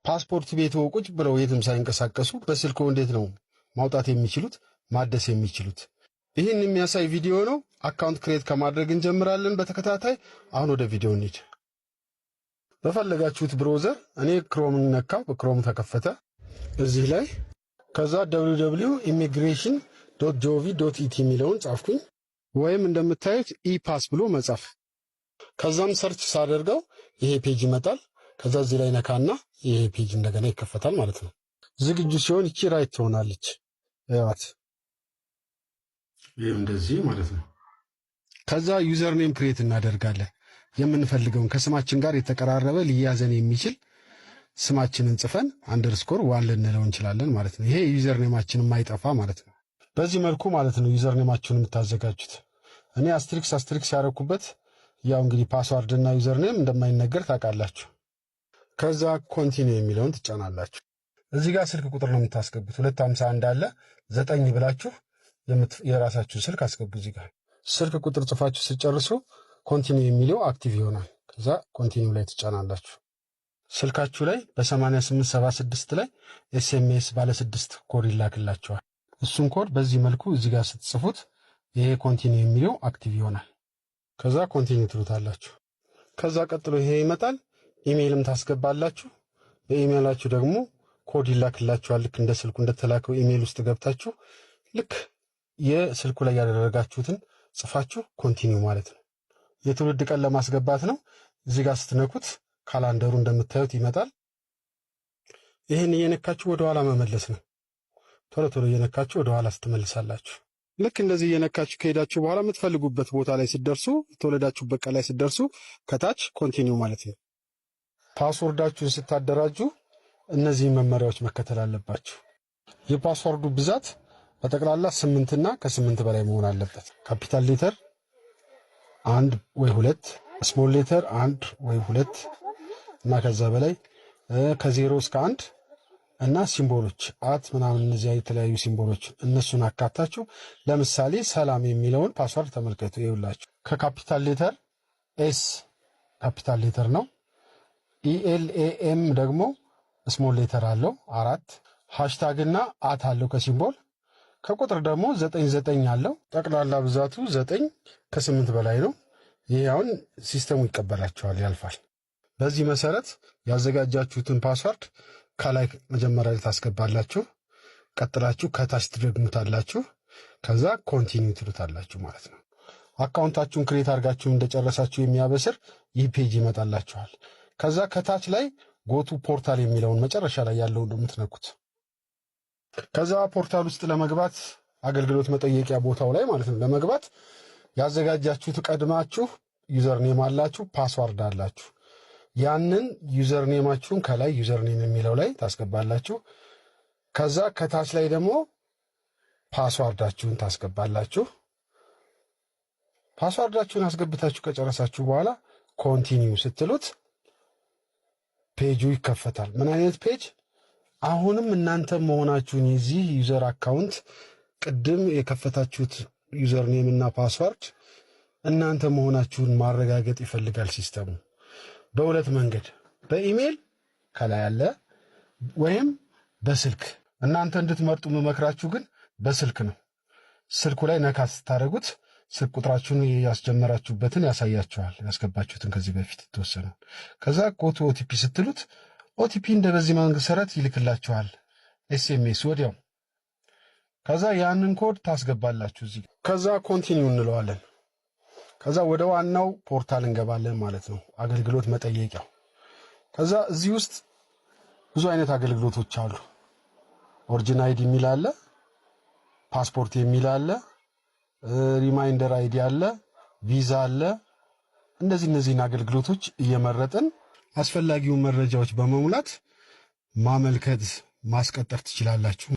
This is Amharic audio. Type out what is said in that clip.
ፓስፖርት ቤት ቁጭ ብለው የትም ሳይንቀሳቀሱ በስልክዎ እንዴት ነው ማውጣት የሚችሉት፣ ማደስ የሚችሉት? ይህን የሚያሳይ ቪዲዮ ነው። Account create ከማድረግ እንጀምራለን በተከታታይ። አሁን ወደ ቪዲዮ እንሂድ። በፈለጋችሁት browser፣ እኔ Chrome ነካው፣ በ Chrome ተከፈተ እዚህ ላይ። ከዛ www immigration.gov.et የሚለውን ጻፍኩኝ፣ ወይም እንደምታዩት e-pass ብሎ መጻፍ። ከዛም search ሳደርገው ይሄ page ይመጣል። ከዛ እዚህ ላይ ነካና ይሄ page እንደገና ይከፈታል ማለት ነው። ዝግጁ ሲሆን ይቺ right ትሆናለች። ያት ይሄ እንደዚህ ማለት ነው። ከዛ username create እናደርጋለን። የምንፈልገውን ከስማችን ጋር የተቀራረበ ሊያዘን የሚችል ስማችንን ጽፈን _1 ልንለው እንችላለን ማለት ነው። ይሄ username ኣችን የማይጠፋ ማለት ነው። በዚህ መልኩ ማለት ነው username ኣችሁን የምታዘጋጁት። እኔ asterisk asterisk ያደረኩበት ያው እንግዲህ password እና username እንደማይነገር ታውቃላችሁ። ከዛ continue የሚለውን ትጫናላችሁ። እዚህ ጋር ስልክ ቁጥር ነው የምታስገቡት። 251 አለ፣ 9 ብላችሁ የራሳችሁን ስልክ አስገቡ። እዚህ ጋር ስልክ ቁጥር ጽፋችሁ ስትጨርሱ continue የሚለው active ይሆናል። ከዛ continue ላይ ትጫናላችሁ። ስልካችሁ ላይ በ8876 ላይ SMS ባለ 6 ኮድ ይላክላችኋል። እሱን ኮድ በዚህ መልኩ እዚህ ጋር ስትጽፉት ይሄ continue የሚለው active ይሆናል። ከዛ continue ትሉታላችሁ። ከዛ ቀጥሎ ይሄ ይመጣል። ኢሜይልም ታስገባላችሁ። በኢሜይላችሁ ደግሞ ኮድ ይላክላችኋል። ልክ እንደ ስልኩ እንደተላከው ኢሜይል ውስጥ ገብታችሁ ልክ የስልኩ ላይ ያደረጋችሁትን ጽፋችሁ continue ማለት ነው። የትውልድ ቀን ለማስገባት ነው። እዚህ ጋር ስትነኩት calendar ኡ እንደምታዩት ይመጣል። ይህን እየነካችሁ ወደ ኋላ መመለስ ነው። ቶሎ ቶሎ እየነካችሁ ወደ ኋላ ስትመልሳላችሁ። ልክ እንደዚህ እየነካችሁ ከሄዳችሁ በኋላ የምትፈልጉበት ቦታ ላይ ስትደርሱ፣ የተወለዳችሁበት ቀን ላይ ስትደርሱ ከታች continue ማለት ነው። Password ኣችሁን ስታደራጁ እነዚህን መመሪያዎች መከተል አለባችሁ። የ password ኡ ብዛት በጠቅላላ 8ና ከ8 በላይ መሆን አለበት። Capital letter አንድ ወይ ሁለት፣ small letter አንድ ወይ ሁለት እና ከዛ በላይ፣ ከ0 እስከ 1 እና symbol ኦች at ምናምን እነዚያ የተለያዩ symbol ኦች እነሱን አካታችሁ። ለምሳሌ ሰላም የሚለውን password ተመልከቱ። ይኸውላችሁ ከ capital letter S capital letter ነው። ELAM ደግሞ small letter አለው አራት፣ hashtag እና at አለው ከ symbol፣ ከቁጥር ደግሞ 99 አለው። ጠቅላላ ብዛቱ 9 ከ8 በላይ ነው። ይህ አሁን system ኡ ይቀበላችኋል፣ ያልፋል። በዚህ መሰረት ያዘጋጃችሁትን password ከላይ መጀመሪያ ላይ ታስገባላችሁ። ቀጥላችሁ ከታች ትደግሙታላችሁ። ከዛ continue ትሉታላችሁ ማለት ነው። Account ኣችሁን create አድርጋችሁ እንደጨረሳችሁ የሚያበስር ይህ page ይመጣላችኋል። ከዛ ከታች ላይ go to portal የሚለውን መጨረሻ ላይ ያለውን ነው የምትነኩት። ከዛ portal ውስጥ ለመግባት፣ አገልግሎት መጠየቂያ ቦታው ላይ ማለት ነው፣ ለመግባት ያዘጋጃችሁት ቀድማችሁ username አላችሁ፣ password አላችሁ። ያንን username ኣችሁን ከላይ username የሚለው ላይ ታስገባላችሁ። ከዛ ከታች ላይ ደግሞ password ኣችሁን ታስገባላችሁ። Password ኣችሁን አስገብታችሁ ከጨረሳችሁ በኋላ continue ስትሉት ፔጁ ይከፈታል። ምን አይነት page? አሁንም እናንተ መሆናችሁን የዚህ user account ቅድም የከፈታችሁት username እና password እናንተ መሆናችሁን ማረጋገጥ ይፈልጋል system ኡ። በሁለት መንገድ፣ በኢሜይል ከላይ አለ ወይም በስልክ። እናንተ እንድትመርጡ የምመክራችሁ ግን በስልክ ነው። ስልኩ ላይ ነካ ስታደርጉት ስልክ ቁጥራችሁን ያስጀመራችሁበትን ያሳያችኋል፣ ያስገባችሁትን ከዚህ በፊት የተወሰነው። ከዛ go to OTP ስትሉት OTP እንደ በዚህ መሰረት ይልክላችኋል SMS ወዲያው። ከዛ ያንን ኮድ ታስገባላችሁ እዚህ። ከዛ continue እንለዋለን። ከዛ ወደ ዋናው portal እንገባለን ማለት ነው፣ አገልግሎት መጠየቂያው። ከዛ እዚህ ውስጥ ብዙ አይነት አገልግሎቶች አሉ። Origin ID የሚል አለ፣ ፓስፖርት የሚል አለ፣ reminder ID አለ፣ ቪዛ አለ። እነዚህን አገልግሎቶች እየመረጥን አስፈላጊውን መረጃዎች በመሙላት ማመልከት፣ ማስቀጠር ትችላላችሁ።